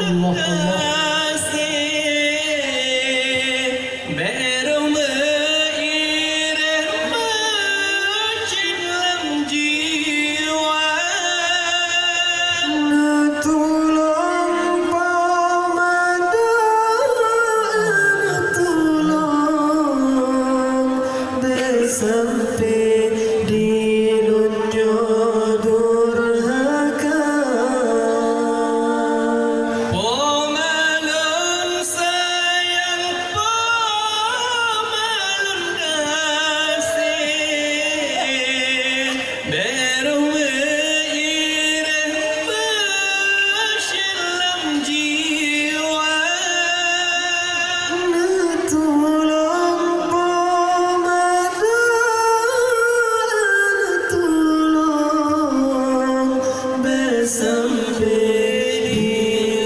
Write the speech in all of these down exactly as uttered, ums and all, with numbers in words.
Allah, Allah. Bék rhung meuireh meucit lam jiwa. Neutulông Po Madoe, neutulông. Bék sampoe di lôn nyoe durhaka. Po ma lôn sayang, po ma lôn gaséh. Bék rhung meuireh meucit lam jiwa. Neutulông Po Madoe, neutulông. Bék sampoe di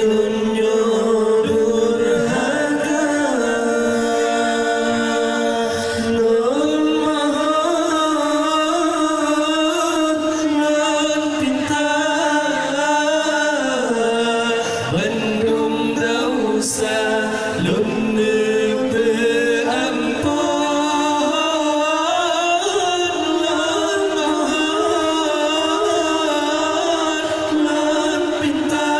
lôn nyoe durhaka. Lôn mohon, lôn pinta, bandum desya lôn neupeuamphon. Lôn mohon, lôn pinta,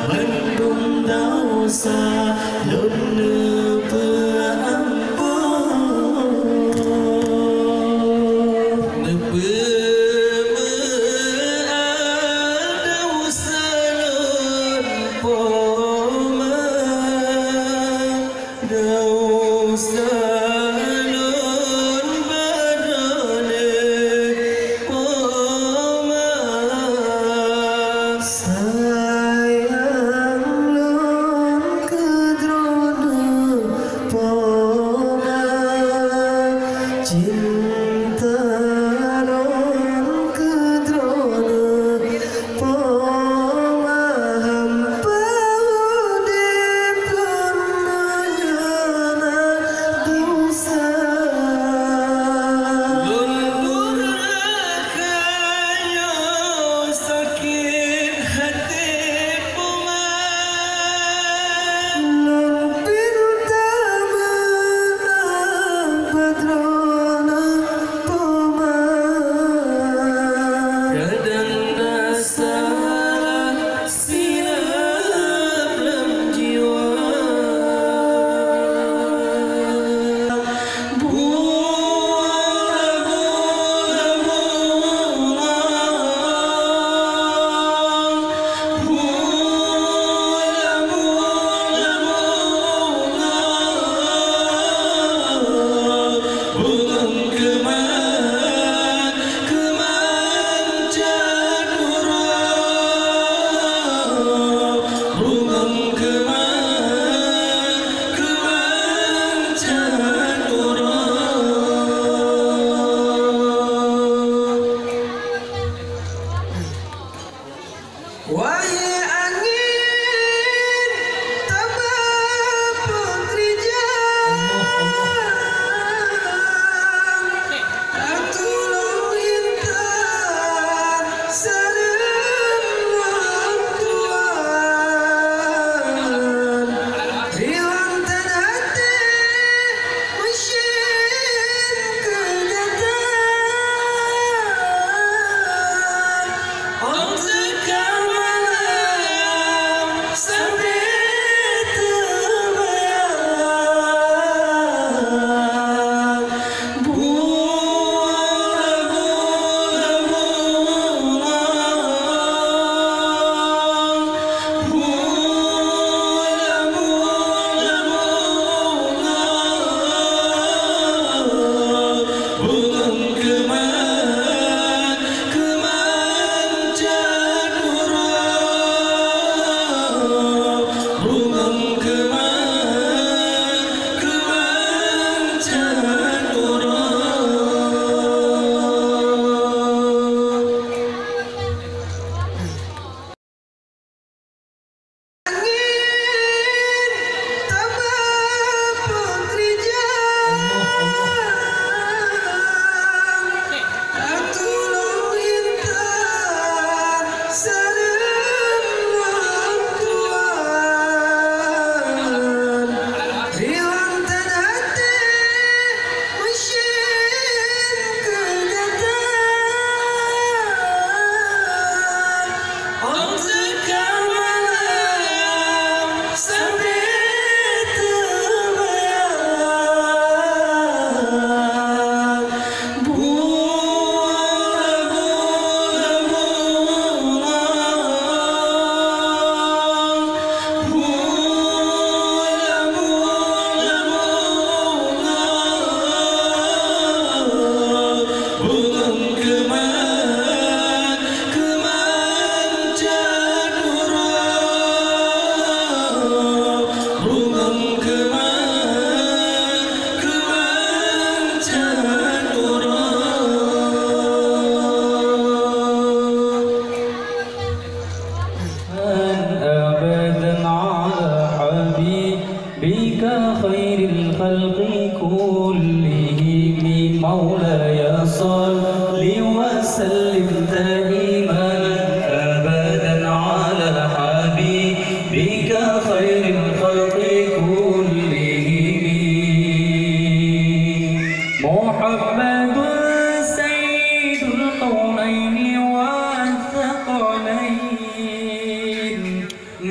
bandum desya lôn neupeuamphon. Neupeumeu'ah desya lôn, Po Ma. Desya lôn bak Droeneuh, Po Ma. Sayang lôn keu Droeneuh, Po Ma. Cinta lôn keu Droeneuh, Po Ma. Hampa udép lôn meunyoe na desya. Lôn durhaka nyoe sakét até, Po Ma. Lôn pinta meu'ah bak Droeneuh, Po Ma. Kadang na salah silap lam jiwa. Bula, bula, bula. Bula, bula, bula. Bungong keuma, keuma cot uroe. Bungong keuma, keuma cot uroe. Wahé angén, taba peukeureujang, tatulông intat saleuem lôn tuan. Riwang that até meusyeuem keu gata. Ong teuka malam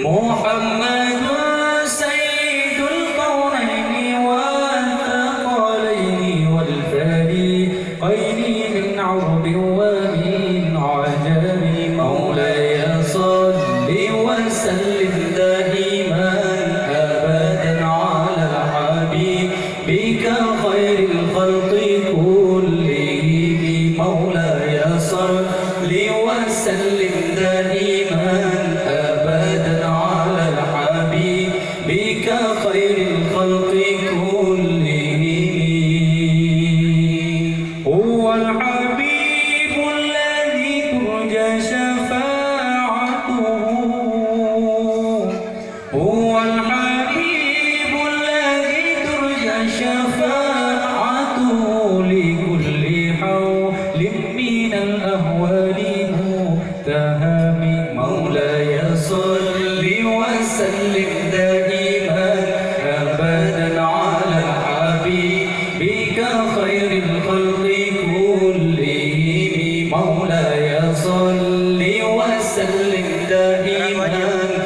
محمد سيد الكونين والثقلين والفريقين من عرب ومن عجم. مولاي صل وسلم دائما أبدا على حبيبك خير الخلق كلهم. مولاي صل وسلم دائما أبدا على حبيبك خير الخلق كلهم. هو الحبيب الذي ترجى شفاعته. هو الحبيب الذي ترجى شفاعته لكل حول من الأهوال متهم. مولاي صل وسلم دائما أبدا على حبيبك خير الخلق كلهم. مولاي صل وسلم دائما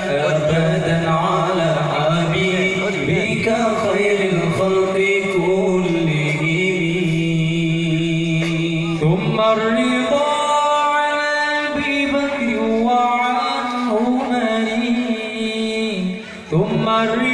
أبدا على حبيبك خير الخلق كلهم. ثم الرضا عن أبي بكر وعن عمر، ثم الرضا